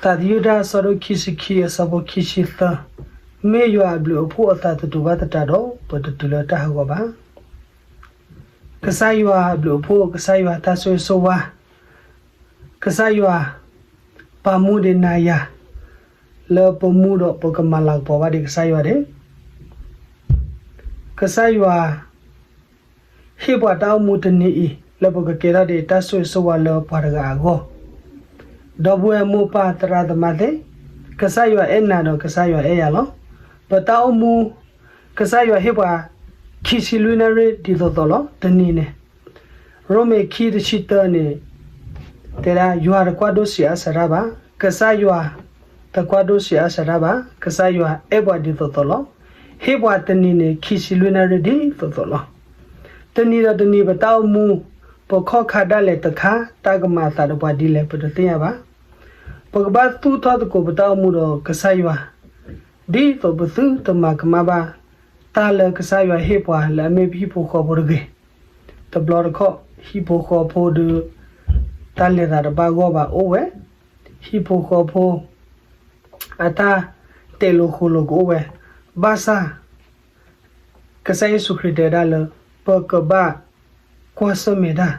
သးသယုၢ်တၢ် အဆၢဒိၣ်ခံဆံခံ အဆၢဖိခံဆံသၢ, မ့ၢ်ယွၤအဘျုးအဖှိၣ်အသးတတူာ်ဘၣ်သတးဒီး ပတတုၤလၢတၢ်ဟးဂီၤဘၣ်. ကစၢ်ယွၤအဘျုးအဖှိၣ်, ကစၢ်ယွၤတၢ်ဆိၣ်ဂ့ၤဆိၣ်ဝါ, ကစၢ်ယွၤ ပာ်မူဒံးနၤယၤ လၢပမူဒီးပကမၤလၤကပီၤဘၣ်ဒံးကစၢ်ယွၤဒံး ကစၢ်ယွၤ ဟ့ၣ်ပှၤတၢ်အိၣ်မူတနံၤအံၤ လၢပကကဲထီၣ်ဒံးတၢ်ဆိၣ်ဂ့ၤဆိၣ်ဝါလၢပှၤတဂၤအဂီၢ်, ဒီပုၢ်ဝဲၢ်မိၢ်ပၢ်သရၣ်သမါသ့ၣ်, ကစၢ်ယွၤအဲၣ်နၤဒီးကစၢ်ယွၤအဲၣ်ယၤလီၤ. ပတၢ်အိၣ်မူ ကစၢ်ယွၤဟ့ၣ်ပှၤ ခံဆံလွံၢ်နၣ်ရံၣ်ဒ်သိးသိးလီၤ. တနံၤန့ၣ် ရိမ့ၤခံတဆံတၢန့ၣ် တဲဒၣ် ယွၤတကွၢ်ဒိၣ်ဆံးအါစၢၤတၢ်ဘၣ်, ကစၢ်ယွၤ တကွၢ်ဒိၣ်ဆံးအါစၢၤတၢ်ဘၣ်, ကစၢ်ယွၤအဲၣ်ပှၤဒ်သိးသိးလီၤ. ဟ့ၣ်ပှၤတနံၤန့ၣ် ခံဆံလွံၢ်နၣ်ရံၣ်ဒ်သိးသိးလီၤ. တနံၤဒီးတနံၤပတၢ်အိၣ်မူ ပခီၣ်ခါဒၣ်လဲာ်တခါ တၢ်ကမၤအသးဒီးပှၤဒ်လဲၣ် ပတသ့ၣ်ညါဘၣ်. ပကဘၣ်သူၣ်ထီၣ်သကိးပတၢ်အိၣ်မူဒီးကစၢ်ယွၤ ဒ်သိးပသုတမၤကမၣ်ဘၣ် တၢ်လၢကစၢ်ယွၤဟ့ၣ်ပှၤလၢအမ့ၢ်ပဟံၣ်ဖိဃီဖိတဂ့ၤ. တဘျီတခီၣ် ဟံၣ်ဖိဃီဖိဒီး တၢ်လဲၤသးတဘၣ်ဂီၢ်ဘၣ်အိၣ်ဝဲ, ဟံၣ်ဖိဃီဖိ အတၢ်တဲာ်လိာ်ဃိာ်လိာ်ကအိၣ်ဝဲ, ဘၣ်ဆၣ် ကစၢ်ယ့ၣ်ၡူးခရံာ်တဲဒၣ်လၢ ပကဘၣ်ကွၢ်ဆၢၣ်မဲာ်တၢ်,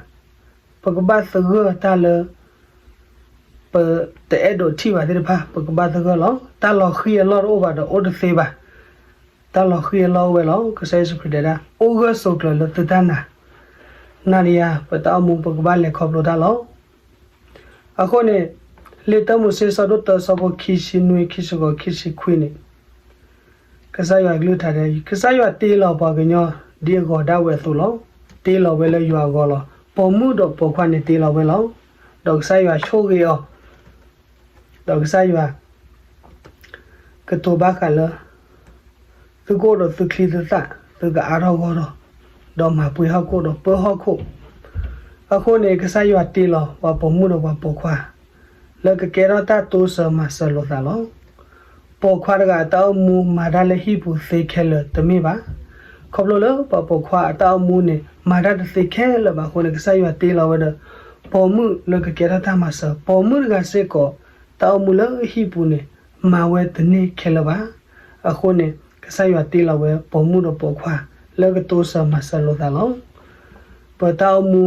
ပကဘၣ်သဂၢၢ်တၢ်လၢ ပတအဲၣ်ဒိးထံၣ်ဘၣ်သ့ၣ်တဖၣ် ပကဘၣ်သဂၢၢ်လီၤ. တၢ်လီၤဃံၤအလီၢ်တအိၣ်ဘၣ်ဒီးအိၣ်တသ့ဘၣ်. တၢ်လီၤဃံၤအလီၢ်အိၣ်ဝဲလီၤ. ကစၢ်ယ့ၣ်ၡူးခရံာ်တဲဒၣ် အိၣ်ဂၢၢ်ဆိးကျၢၤလၢသုတၢ်နာ်, နာ်ဒံးယၤ ပတၢ်အိၣ်မူပကဘၣ်လဲၤခီဖျိတၢ်လီၤ. အဃိန့ၣ် လံာ်တၢမိၤၡ့ဆၢဒိၣ်တၢ ဆၢဖိခံဆံနွံ ခံဆံဃိး ခံဆံခွံန့ၣ် ကစၢ်ယွၤကလုၢ်ကထါတဲ ကစၢ်ယွၤတ့လီၤပှၤကညီဒ်အဂီၤဒၣ်ဝဲအသိးလီၤ. တ့လီၤဝဲလၢယွၤအဂီၢ်လီၤ. ပိာ်မုၣ်ဒီးပိာ်ခွါန့ၣ်တ့လီၤဝဲလီၤ. ဒီးကစၢ်ယွၤဆိၣ်ဂ့ၤအီၤ, ဒီးကစၢ်ယွၤ ကတိၤဘၣ်ဃးလၢ သုကအိၣ်ဒီးသုချံသုသၣ်, သုကအါထီၣ်ဂီၢ်ထီၣ်, ဒီးမၤပှ့ၤဟီၣ်ခိၣ်ဒီးပၢဟီၣ်ခိၣ်. အဃိန့ၣ် ကစၢ်ယွၤတ့လီၤပှၤပိာ်မုၣ်ဒီးပှၤပိာ်ခွါ လၢကကဲထီၣ်တၢ်တိစၢၤမၤစၢၤလိာ်သးလီၤ. ပိာ်ခွါတဂၤအတၢ်အိၣ်မူမၤတၢ်လၢဟံၣ်ပူၤသ့ခဲလၢာ်တမ့ၢ်ဘၣ်. ခီဖျိလၢပှၤပိာ်ခွါအတၢ်အိၣ်မူန့ၣ် မၤတၢ်တသ့ခဲလၢာ်ဘၣ်အဃိန့ၣ် ကစၢ်ယွၤတ့လီၤဝဲဒီး ပိာ်မုၣ်လၢကကဲထီၣ်တၢ်မၤစၢၤ, ပိာ်မုၣ်တဂၤစ့ၢ်ကီး တၢ်အိၣ်မူလၢဟံၣ်ပူၤန့ၣ် မၤဝဲတန့ၢ်ခဲလၢာ်ဘၣ်. အဃိန့ၣ် ကစၢ်ယွၤတ့လီၤဝဲပိာ်မုၣ်ဒီးပိာ်ခွါ လၢကတိစၢၤမၤစၢၤလိာ်သးလီၤ. ပတၢ်အိၣ်မူ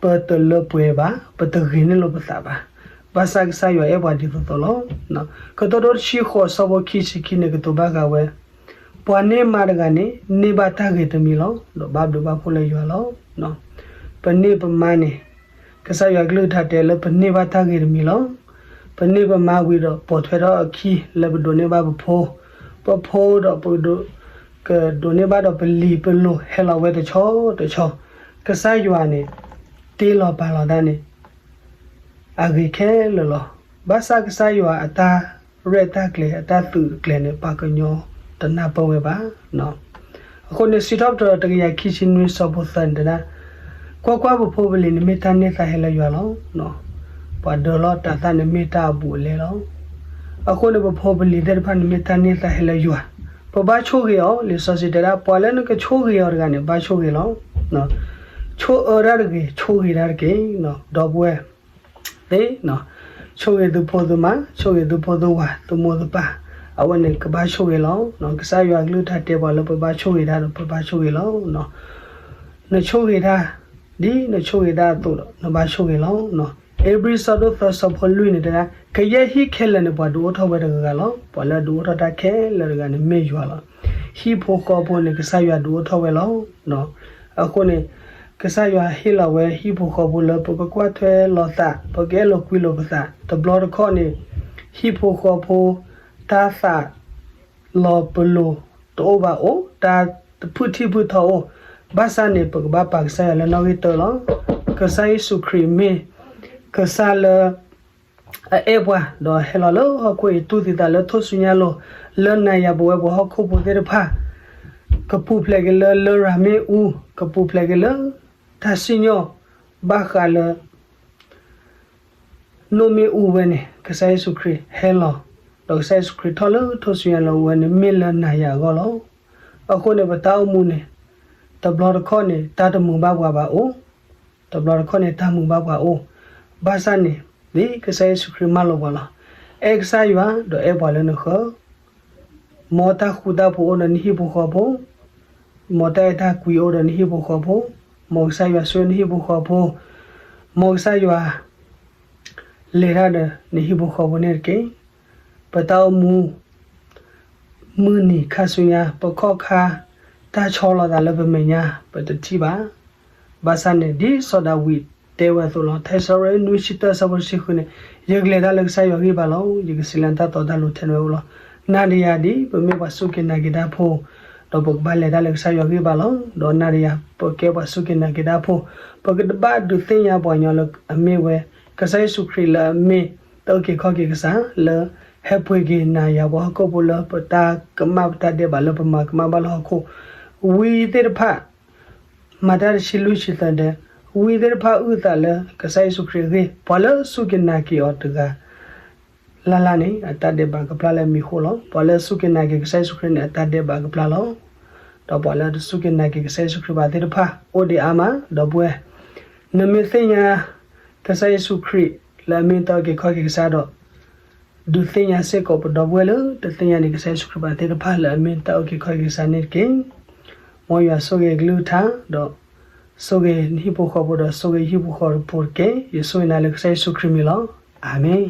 ပတလၢပှဲၤဘၣ်, ပတဂ့ၤန့ၢ်လိာ်ပသးဘၣ်. ဘၣ်ဆၣ်ကစၢ်ယွၤအဲၣ်ပှၤဒ်သိးသိးလီၤ. ကတိၤဒိတဆံဃိး ဆၢဖိခံဆံခံန့ၣ် ကတိၤဘၣ်ဃးဝဲ ပှၤန့ၢ်မါတဂၤန့ၣ် န့ၢ်ဘၣ်တၢ်ဂ့ၤတမံၤလီၤ. ဒီးဘၣ်ဘျုးဘၣ်ဖှိၣ်လၢယွၤလီၤ. ပန့ၢ်ပမါန့ၣ် ကစၢ်ယွၤကလုၢ်ကထါတဲလၢပန့ၢ်ဘၣ်တၢ်ဂ့ၤတမံၤလီၤ. ပန့ၢ်ပမါဝံၤဒီး ပိာ်ထွဲထီၣ်အခံလၢပဒိးန့ၢ်ဘၣ်ပဖိ, ပဖိဒီးပဒိး ကဒိးန့ၢ်ဘၣ်ဒီးပလံၤပလိၤဟဲလီၤဝဲတဆီတဆီ, ကစၢ်ယွၤန့ၣ် တ့လီၤပာ်လီၤတၢ်န့ၣ် အဂ့ၤခဲလၢာ်လီၤ. ဘၣ်ဆၣ်ကစၢ်ယွၤအတၢ်ရဲၣ်တၢ်ကျဲၤ အတၢ်သုးအကျဲၤန့ၣ် ပှၤကညီတနၢ်ပၢၢ်ဝဲဘၣ်. အဃိန့ၣ် စံးထီၣ်ပတြၢၤတကယၤခံဆံနွံ ဆၢဖိသၢန့ၣ်တဲဒၣ်, ကွၢ်ကွၢ်, ပဖိပလံၤန့ၣ်မ့ၢ်တၢ်န့ၢ်သါဟဲလၢယွၤလီၤ. ပှၤဒၢလီၢ်တၤသၣ်န့ၣ်မ့ၢ်တၢ်အဘူးအလဲလီၤ. အဃိန့ၣ် ပဖိပလံၤသ့ၣ်တဖၣ်န့ၣ်မ့ၢ်တၢ်န့ၢ်သါဟဲလၢယွၤ, ပဘၣ်ဆိၣ်ဂ့ၤအီၤ. လံာ်စီဆှံတဲဒၣ် ပှၤလၢနကဆိၣ်ဂ့ၤအီၤတဂၤန့ၣ် ဘၣ်ဆိၣ်ဂ့ၤလီၤ. ဆိၣ်အၢတၢ်တဂ့ၤ, ဆိၣ်ဂ့ၤတၢ်တက့ၢ်. ဒီပုၢ်ဝဲၢ်သ့ၣ်, ဆိၣ်ဂ့ၤသုဖိသုမါ, ဆိၣ်ဂ့ၤသုဖိသုဝၤ, သုမိၢ်သုပၢ်, အဝဲန့ၣ်ကဘၣ်ဆိၣ်ဂ့ၤလီၤ. ကစၢ်ယွၤကလုၢ်ကထါတဲပှၤလၢပဘၣ်ဆိၣ်ဂ့ၤတၢ်ဒီး ပဘၣ်ဆိၣ်ဂ့ၤလီၤ. နဆိၣ်ဂ့ၤတၢ်, ဒ်နဆိၣ်ဂ့ၤတၢ်အသိးဒီး နဘၣ်ဆိၣ်ဂ့ၤလီၤ. ဧ့ၤဘြံၤ ဆၢဒိၣ်သၢ ဆၢဖိလွံၢ်န့ၣ်တဲဒၣ်, ကယဲၢ်ဟံၣ်ခဲလၢာ်န့ၣ် ပှၤဒုးအိၣ်ထီၣ်ဝဲတဂၤဂၤလီၤ. ပှၤလၢအဒုးအိၣ်ထီၣ်တၢ်ခဲလၢာ်တဂၤန့ၣ်မ့ၢ်ယွၤလီၤ. ဟံၣ်ဖိဃီဖိန့ၣ် ကစၢ်ယွၤဒုးအိၣ်ထီၣ်ဝဲလီၤ. အဃိန့ၣ် ကစၢ်ယွၤဟ့ၣ်လီၤဝဲဟံၣ်ဖိဃီဖိလၢပကကွၢ်ထွဲလိာ်သး, ပကအဲၣ်လိာ်ကွံလိာ်ပသး, တဘျီတခီၣ်န့ၣ် ဟံၣ်ဖိဃီဖိ တၢ်သးလီၤပလိာ်တအိၣ်ဘၣ်အိၣ်, တၢ်တဖုၣ်ထံၣ်ဖုၣ်ထီအိၣ်, ဘၣ်ဆၣ်န့ၣ် ပကဘၣ်ပာ်ကစၢ်ယွၤလၢနီၣ်ဂံၢ်တၢလီၤ. ကစၢ်ယ့ၣ်ၡူးခရံာ်မ့ၢ် ကစၢ်လၢ အအဲၣ်ပှၤ ဒီးဟဲလီၤလၢဟီၣ်ခိၣ်အံၤ တူၢ်သံသးလၢထူၣ်စုညါလိၤ လၢနၤယၤပဝဲပှၤဟီၣ်ခိၣ်ဖိသ့ၣ်တဖၣ်, ကပူၤဖျဲးက့ၤလၢ လရာ်မ့ၣ်အူ, ကပူၤဖျဲးက့ၤလၢ တၢ်စံၣ်ညီၣ် ဘၣ်ဃးလၢ နိၣ်မ့ၣ်အူဝဲန့ၣ် ကစၢ်ယ့ၣ်ၡူးခရံာ်ဟဲလီၤ, ဒီးကစၢ်ယ့ၣ်ၡူးခရံာ်ထီၣ်လၢထူၣ်စုညါလိၤဝဲန့ၣ် မ့ၢ်လၢနၤယၤအဂီၢ်လီၤ. အဃိန့ၣ် ပတၢ်အိၣ်မူန့ၣ် တဘျီတခီၣ်န့ၣ် တၢ်တမုာ်ဘၣ်ပှၤဘၣ်အိၣ်, တဘျီတခီၣ်န့ၣ် တၢ်မုာ်ဘၣ်ပှၤအိၣ်, ဘၣ်ဆၣ်န့ၣ် ဒ်ကစၢ်ယ့ၣ်ၡူးခရံာ်မၢလီၤပှၤလီၤ. အဲၣ်ကစၢ်ယွၤဒီးအဲၣ်ပှၤလၢနဃၢၤ, မ်တၢ်ဃူတၢ်ဖိးအိၣ်ဒီးနဟံၣ်ဖိဃီဖိ, မ်တၢ်အဲၣ်တၢ်ကွံအိၣ်ဒီးနဟံၣ်ဖိဃီဖိ, မ်ကစၢ်ယွၤဆိၣ်ဂ့ၤနဟံၣ်ဖိဃီဖိ, မ်ကစၢ်ယွၤ လဲၤတၢ်ဒီးနဟံၣ်ဖိဃီဖိန့ၣ်တက့ၢ်. ပတၢ်အိၣ်မူ မုၢ်နံၤခါဆူညါ ပခီၣ်ခါ တၢ်ဆီလီၤသးလၢပမဲာ်ညါ ပတထံၣ်ဘၣ်. ဘၣ်ဆၣ်န့ၣ် ဒ်စီၤဒၤဝံးတဲဝဲအသိးလီၤ. ထါစံးထီၣ်ပတြၢၤ နွံဆံတၢ အဆၢဖိတဆံဃုန့ၣ်, ယကလဲၤတၢ်လၢကစၢ်ယွၤဂံၢ်ဘါလီၤ. ယကစံးလၢနတၢ်တီတၢ်လိၤထဲန့ၣ်ဝဲလီၤ. နၤဒီးယၤဒ် ပမ့ၢ်ပှၤစူၢ်က့ၤနာ်က့ၤတၢ်ဖိ ဒီးပကဘၣ်လဲၤတၢ်လၢကစၢ်ယွၤဂံၢ်ဘါလီၤ. ဒီးနၤဒီးယၤ ပကဲပှၤစူၢ်က့ၤနာ်က့ၤတၢ်ဖိ, ပကဘၣ်ဒုးသ့ၣ်ညါပှၤကညီလၢအမ့ၢ်ဝဲ ကစၢ်ယ့ၣ်ၡူးခရံာ်လၢအမ့ၢ်တၢ်အုၣ်က့ၤခီၣ်က့ၤကစၢ် လၢဟဲပှ့ၤက့ၤနၤယၤပှၤဟီၣ်ခိၣ်ဖိလၢ ပတၢ်ကမၣ်ပတၢ်ဒဲးဘးလၢပမၤကမၣ်ဘၣ်လၢဟီၣ်ခိၣ်, ဝံသ့ၣ်တဖၣ် မၤတၢ်တဆံလွံၢ်ဆံသၢဒဲး, ဝံသ့ၣ်တဖၣ်အုၣ်သးလၢကစၢ်ယ့ၣ်ၡူးခရံာ်အဂ့ၢ်, ပှၤလၢအစူၢ်က့ၤနာ်က့ၤအီၤတဂၤ လၢ်လၢ်န့ၣ် အတၢ်ဒဲးဘးကပျၢ်လၢအမံၤအဃိလီၤ. ပှၤလၢအစူၢ်က့ၤနာ်က့ၤကစၢ်ယ့ၣ်ၡူးခရံာ်န့ၣ် အတၢ်ဒဲးဘးကပျၢ်လီၤ. ဒီးပှၤလၢအတစူၢ်က့ၤနာ်က့ၤကစၢ်ယ့ၣ်ၡူးခရံာ်ဘၣ်သ့ၣ်တဖၣ် အိၣ်ဒံးအါမး, ဒီပုၢ်ဝဲၢ်, နမ့ၢ်သ့ၣ်ညါ ကစၢ်ယ့ၣ်ၡူးခရံာ်လၢအမ့ၢ်တၢ်အုၣ်က့ၤခီၣ်က့ၤကစၢ်ဒီး ဒုးသ့ၣ်ညါစ့ၢ်ကီးပဒီပုၢ်ဝဲၢ်လၢ တသ့ၣ်ညါဒံးကစၢ်ယ့ၣ်ၡူးခရံာ်ဘၣ်သ့ၣ်တဖၣ် လၢအမ့ၢ်တၢ်အုၣ်က့ၤခီၣ်က့ၤကစၢ်န့ၣ်တက့ၢ်. မ်ယွၤဆိၣ်ဂ့ၤအကလုၢ်ကထါ, ဒီးဆိၣ်ဂ့ၤနဟံၣ်ဖိဃီဖိ, ဒီးဆိၣ်ဂ့ၤယဟံၣ်ဖိဃီဖိတက့ၢ်. ယဆိၣ်ဂ့ၤနၤလၢကစၢ်ယ့ၣ်ၡူးခရံာ်မံၤလီၤ. အၤမ့ၣ်.